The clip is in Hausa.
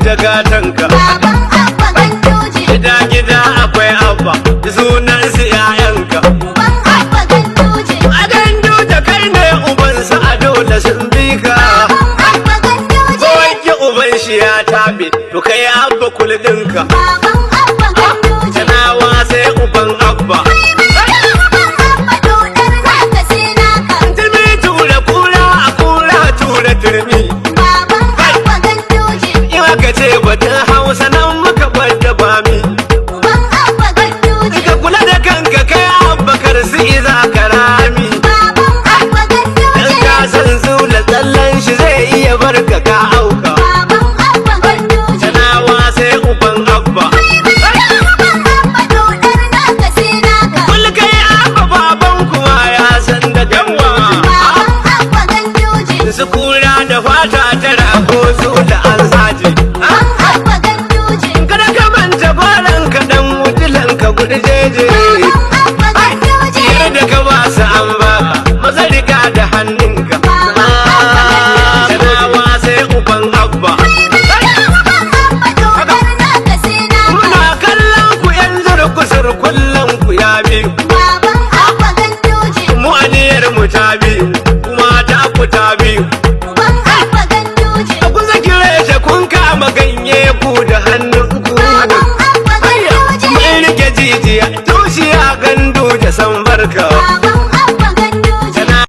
Ganduje gatanka. Baban Abba Ganduje. Gida gida akwai Abba, sunan su 'ya'yanka. Uban Abba Ganduje. A Ganduje kai ne ubansa a dole sun bi ka. Baban Abba Ganduje. Wanke uban shi ya taɓe, to kai Abba kulɗinka. Baban Abba Ganduje. Kanawa sai uban Abba. Uban Abba dodar naka sai naka. Turmi tura kura a kura tura turmi. Baban Abba Ganduje. In aka ce batun Hausa nan muka bar bami. Uban Abba Ganduje. Ka kula da kanka kai Abba kar su iza karami. Baban Abba Dan Ganduje. ka san zula tsallan shi zai iya barka ka auka. Baban Abba Ganduje. Kanawa sai uban Abba. Uban Abba dodar naka sai naka. Kul kai Abba baban kuma ya san da yawa. Baban Abba Ganduje. Su kura da fata ta rago su da an saje. Uban Abba Ganduje. Kada ka manta goran ka dan wutulan ka gurjeje.